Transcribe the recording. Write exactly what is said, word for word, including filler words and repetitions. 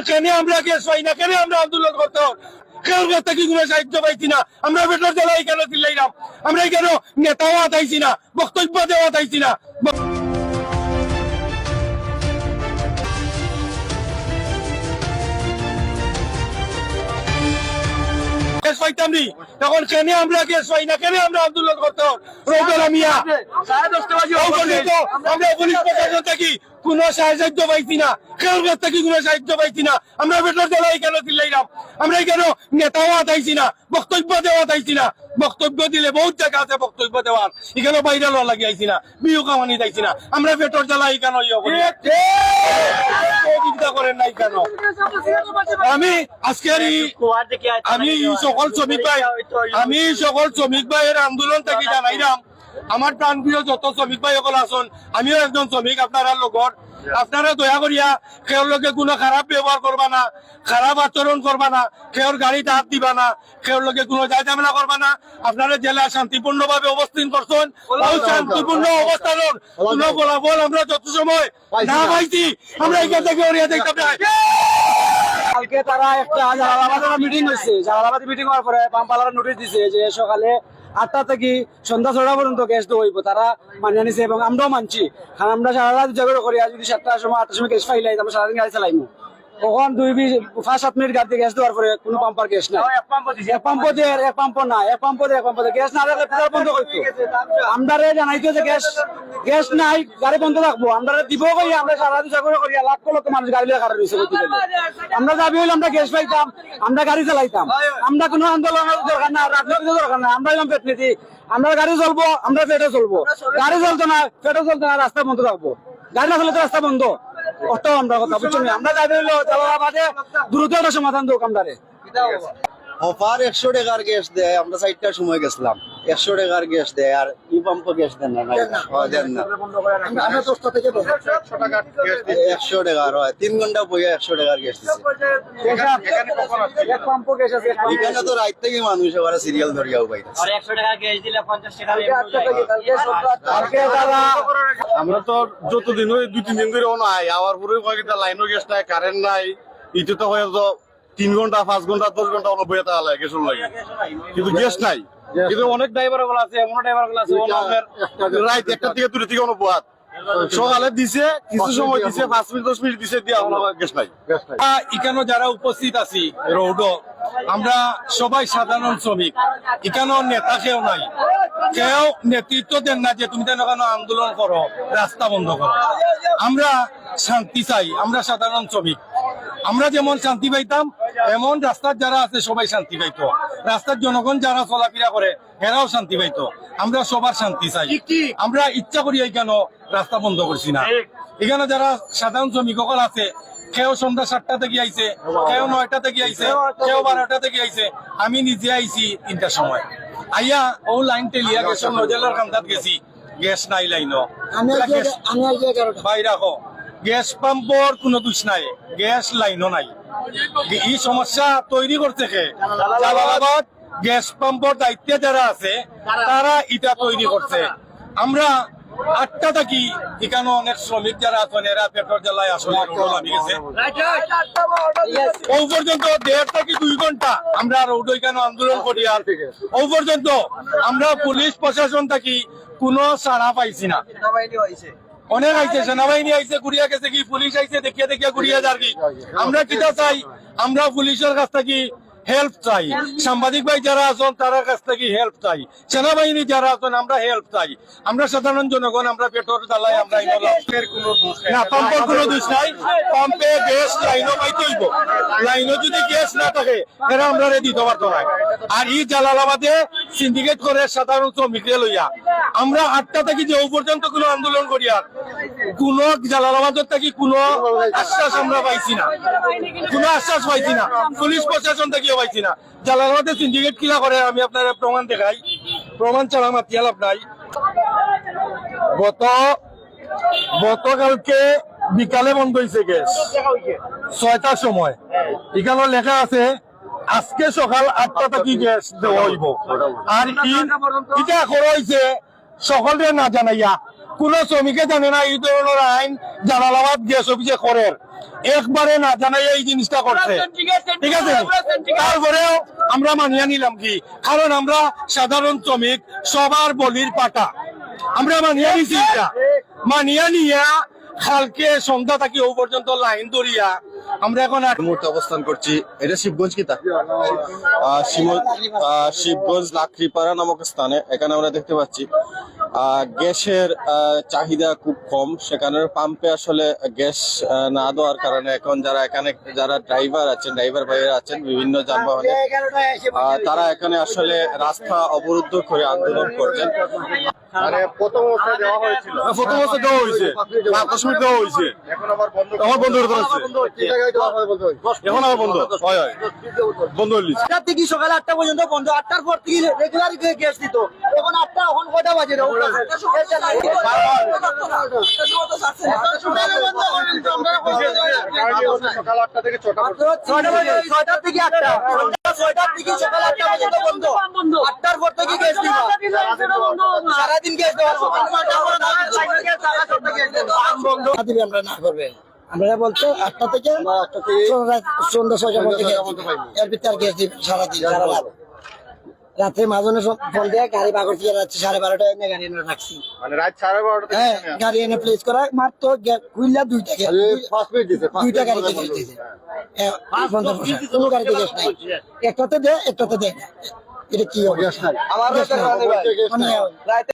কেনে আমরা গ্যাস পাই না, কেনে আমরা আন্দোলন করতাম? কেউর কাছ থাকি কুনু সাহায্য পাইছি না। আমরা পেটর জ্বালায় ইখানো চিল্লাইরাম। আমরা ইখানো নেতা অওয়াত আইছি না, বক্তব্য দেওয়াত আইছি না। গ্যাস পাইতাম নি, তখন কেনে আমরা গ্যাস পাই না, কেনে আমরা আন্দোলন করতাম? রৌদর মিয়া, সাড়ে দশটা বাজে অউ পর্যন্ত আমরা পুলিশ প্রশাসন থাকি কুনু সাহায্য পাইছি না, কেউর কাছ থাকি কুনু সাহায্য পাইছি না। আমরা পেটর জ্বালায় ইখানো চিল্লাইরাম। আমরা ইখানো নেতা অওয়াত আইছি না, বক্তব্য দেওয়াত আইছি না। বক্তব্য দিলে বউত জাগা আছে বক্তব্য দেওয়ার, ইখানো ভাইরাল অওয়ার লাগি আইছি না, ভিউ কামানিত আইছি না। আমরা পেটর জ্বালায় ইখানো ইয়ে করি। সহযোগিতা করেন না ইখানো। আমি আজকের এই, আমি এই সকল শ্রমিক ভাই, আমি এই সকল শ্রমিক ভাইর আন্দোলন থাকি জানাইরাম, আমার প্রাণপ্রিয় যত শ্রমিক ভাই অকল আছইন, আমিও একজন শ্রমিক আপনারার লগর। আপনারা দয়া করিয়া কেউর লগে কুনু খারাপ ব্যবহার করবা না, খারাপ আচরণ করবা না, কেউর গাড়িত আত দিবা না, কেউর লগে কুনু ঝামেলা করবা না। আপনারা যেলা শান্তিপূর্ণভাবে অবস্থান করছইন, অউ শান্তিপূর্ণ অবস্থানর কুনু ফলাফল আমরা যত সময় না পাইছি, আমরা ইখান থাকি উড়িয়া যাইতাম না। কালকে তারা একটা জালালাবাদে মিটিং অইছে, জালালাবাদে মিটিং অওয়ার পরে পাম্পআলারে নোটিশ দিছে যে সকালে আটটা থাকি সন্ধ্যা ছয়টা পর্যন্ত গ্যাস দেওয়া অইবো। তারা মানিয়া নিছে এবং আমরাও মানছি, কারণ আমরা সারা রাত উজাগর করি। আর যদি সাতটার সময়, আটটার সময় গ্যাস পাইলাই, আমরা সারাদিন গাড়ি চালাইমু। তখন দুই বিশ, পাঁচ সাত মিনিট গাড়িতে গ্যাস দেওয়ার পরে কুনু পাম্পর গ্যাস নাই। এক পাম্প দের, এক পাম্প না, এক পাম্প দের, এক পাম্প দের। গ্যাস না থাকলে ফিডার বন্ধ করতো। আমরারে জানাইতো যে গ্যাস, গ্যাস নাই, গাড়ি বন্ধ রাখবো। আমরারে দিবো কইয়া আমরা সারা রাত উজাগর করিয়া লক্ষ লক্ষ মানুষ গাড়ি লইয়া খাড়া রইছে করতে গেলে। আমরা দাবি অইলো আমরা গ্যাস পাইতাম, আমরা গাড়ি চালাইতাম। আমরা কুনু আন্দোলনর দরকার না, রাজনীতির দরকার না। আমরা অইলাম পেটনীতি, আমরার গাড়ি চলবো, আমরার পেটও চলবো। গাড়ি চলতো না, পেটও চলতো না, রাস্তা বন্ধ থাকবো। গাড়ি না চললে তো রাস্তা বন্ধ। অত আমরার কথা, বুঝছো নি? আমরা দাবি অইলো জালালাবাদে দ্রুত একটা সমাধান দেউক আমরারে। অফার একশো টেকার গ্যাস দেয়, আমরা চাইরটার সময় গেছিলাম, একশো টেকার গ্যাস দেয়, আর ই পাম্পো গ্যাস দেয় না, না, দেয় না। অয়, দেয় না। আমরা, আমরা দশটা থেকে বন্ধ। একশো টেকার অয়, তিন ঘন্টা বইয়া একশো টেকার গ্যাস দিছে। এখানে কখন আছে? এক পাম্পো গ্যাস আছে, এক পাম্পো। ইখানো তো রাইত থাকি মানুষ আবার সিরিয়াল ধরিয়া উবাইতাছে। আর একশো টেকার গ্যাস দিলে পঞ্চাশ টেকা এমনি যায়। কালকে তারা আমরা তো যতদিন অয় দুই তিন দিন ধরি অনো আই, আওয়ার পরে কয় কিতা লাইনও গ্যাস নাই, কারেন্ট নাই, ইতে তো অয় তো তিন ঘন্টা, পাঁচ ঘন্টা, দশ ঘন্টা অনো বইয়া থাকা লাগে গ্যাসর লাগি, কিন্তু গ্যাস নাই। কিন্তু অনেক ড্রাইভার অকল আছে, এমন ড্রাইভার অকল আছে, অনো আপনার রাইত একটা থাকি দুইটা থাকি অনো বওয়াত। সকালে দিছে, কিছু সময় দিছে, পাঁচ মিনিট, দশ মিনিট দিছে, দিয়া অনো গ্যাস নাই। আহ, ইখানো যারা উপস্থিত আছি রোডো, আমরা সবাই সাধারণ শ্রমিক, ইখানো নেতা কেউ নাই, কেউ নেতৃত্ব দেন না যে তুমি যেন কেন আন্দোলন করো, রাস্তা বন্ধ করো। আমরা শান্তি চাই, আমরা সাধারণ শ্রমিক। আমরা যেমন শান্তি পাইতাম, এমন রাস্তার যারা আছে সবাই শান্তি পাইতো। রাস্তার জনগণ যারা চলাফেরা করে, এরাও শান্তি পাইতো। আমরা সবার শান্তি চাই। আমরা ইচ্ছা করি ইখানো রাস্তা বন্ধ করছি না। ইখানো যারা সাধারণ শ্রমিক অকল আছে, কেউ সন্ধ্যা সাতটা থাকি আইছে, কেউ নয়টা থাকি আইছে, কেউ বারোটা থাকি আইছে। আমি নিজে আইছি তিনটার সময়, আইয়া অউ লাইন ঠেলিয়া গ্যাসর নজেলর কান্দাত গেছি। গ্যাস নাই লাইনো। আমি আইছি গ্যাস এগা-, আমি আইছি এগারোটা। ভাই রাখো, গ্যাস পাম্পর কুনু দুষ নাই, গ্যাস লাইনো নাই। ই সমস্যা তৈরি করছে কে? জালালাবাদ গ্যাস পাম্পর দায়িত্বে যারা আছে, তারা ইটা তৈরি করছে। আমরা আটটা থাকি ইখানো অনেক শ্রমিক যারা আছইন, এরা পেটর জ্বালায় আসলে রোডো লামি গেছে। অউ পর্যন্ত দেড় থাকি দুই ঘন্টা আমরা রোডো ইখানো আন্দোলন করি, আর অউ পর্যন্ত আমরা পুলিশ প্রশাসন থাকি কুনু সাড়া পাইছি না। অনেক আইছে, সেনাবাহিনী আইছে, ঘুরিয়া গেছে কি, পুলিশ আইছে, দেখিয়া দেখিয়া ঘুরিয়া যার কি। আমরা কিতা চাই? আমরা পুলিশর কাছ থাকি হেল্প চাই, সাংবাদিক ভাই যারা আছইন তারার কাছ থাকি হেল্প চাই, সেনাবাহিনী যারা আছইন আমরা হেল্প চাই। আমরা সাধারণ জনগণ, আমরা পেটর জ্বালায় আমরা ইনো লাম। না, পাম্পর কুনু দুষ নাই, পাম্পে গ্যাস লাইনো পাইতে অইবো। লাইনো যদি গ্যাস না থাকে, এরা আমরারে দিতো পারতো নায়। আর ই জালালাবাদে সিন্ডিকেট করে সাধারণ শ্রমিকরে লইয়া আমরা আটটা থাকি যে অউ পর্যন্ত কুনু আন্দোলন করিয়ার, কুনু জালালাবাদর থাকি কুনু আশ্বাস আমরা পাইছি না, কুনু আশ্বাস পাইছি না, পুলিশ প্রশাসন থাকিও পাইছি না। জালালাবাদে সিন্ডিকেট কিলা করে আমি আপনারে প্রমাণ দেখাই, প্রমাণ ছাড়া মাতিয়া লাভ নাই। গত, গতকালকে বিকালে বন্ধ অইছে গ্যাস ছয়টার সময়, ইখানো লেখা আছে আজকে সকাল আটটা থাকি গ্যাস দেওয়া অইবো। আর ই-, ইটা করা অইছে সকলরে না জানাইয়া, কুনু শ্রমিকে জানে না ই ধরনর আইন জালালাবাদ গ্যাস অফিসে করের। একবারে না জানাই এই জিনিসটা করছে, ঠিক আছে? তারপরেও আমরা মানিয়া নিলাম কি, কারণ আমরা সাধারণ শ্রমিক, সবার বলির পাঠা। আমরা মানিয়া নিছি এটা, মানিয়া নিয়া কালকে সন্ধ্যা থাকি ও পর্যন্ত লাইন ধরিয়া আমরা এখন আট মুহূর্তে অবস্থান করছি। এটা শিবগঞ্জ কিতা? আহ, শিব-, আহ, শিবগঞ্জ লাকড়িপাড়া নামক স্থানে। এখানে আমরা দেখতে পাচ্ছি, আহ, গ্যাসের, আহ, চাহিদা খুব কম, সেখানে পাম্পে আসলে গ্যাস, আহ, না দেওয়ার কারণে এখন যারা এখানে, যারা ড্রাইভার আছেন, ড্রাইভার ভাইয়েরা আছেন, বিভিন্ন যানবাহনে, আহ, তারা এখানে আসলে রাস্তা অবরুদ্ধ করে আন্দোলন করছেন। মানে প্রথম অবস্থায় দেওয়া হয়েছিল। হ্যাঁ, প্রথম অবস্থায় দেওয়া হয়েছে। পাঁচ মিনিট দেওয়া হয়েছে। এখন আবার বন্ধ। এখন বন্ধ করে দেওয়া হয়েছে। কি জায়গায় দেওয়া হয় বলতে হয়? এখন আবার বন্ধ। হয়, হয়। বন্ধ হয়ে গেছে। ছয়টা থেকে সকাল আটটা পর্যন্ত বন্ধ, আটটার পর থেকে রেগুলার গ্যাস দিত। এখন আটটা, এখন কয়টা বাজে রে? সকাল আটটা থেকে ছয়টা পর্যন্ত। ছয়টা বাজে, ছয়টা থেকে আটটা। সন্ধ্যা ছয়টা থেকে সকাল আটটা পর্যন্ত বন্ধ। আটটার পর থেকে গ্যাস দিবা। সারাদিন গ্যাস দেওয়া। সকাল নয়টার পর থেকে গ্যাস দেওয়া। দিবে আমরা না করবে। আমরা বলতে আটটা থেকে সন্ধ্যা, সন্ধ্যা ছয়টার মধ্যে গ্যাস দিবে। এর ভিতরে আর গ্যাস দিবে সারাদিন, সারা রাত। রাত্রে মাঝনে সব ফোন দিয়ে গাড়ি বাগর দিয়ে রাত্রে সাড়ে বারোটায় এনে গাড়ি এনে রাখছি। মানে রাত সাড়ে বারোটা থেকে হ্যাঁ, এখানে? গাড়ি এনে প্লেস করা মাত্র গ্যা-, খুললা দুইটা গ্যাস। আরে, পাঁচ মিনিট দিছে, পাঁচ দুইটা মিনিট গাড়ি মধ্যে গ্যাস বন্ধ দিছে। হ্যাঁ, বন্ধ বসে। কোনো গাড়িতে গ্যাস নাই। একটাতে দেয়, একটাতে দেয় না। এটা কি অবস্থা? গ্যাস নাই। আমারও গ্যাস তো নাই। গ্যাস নাই। মানে রাতে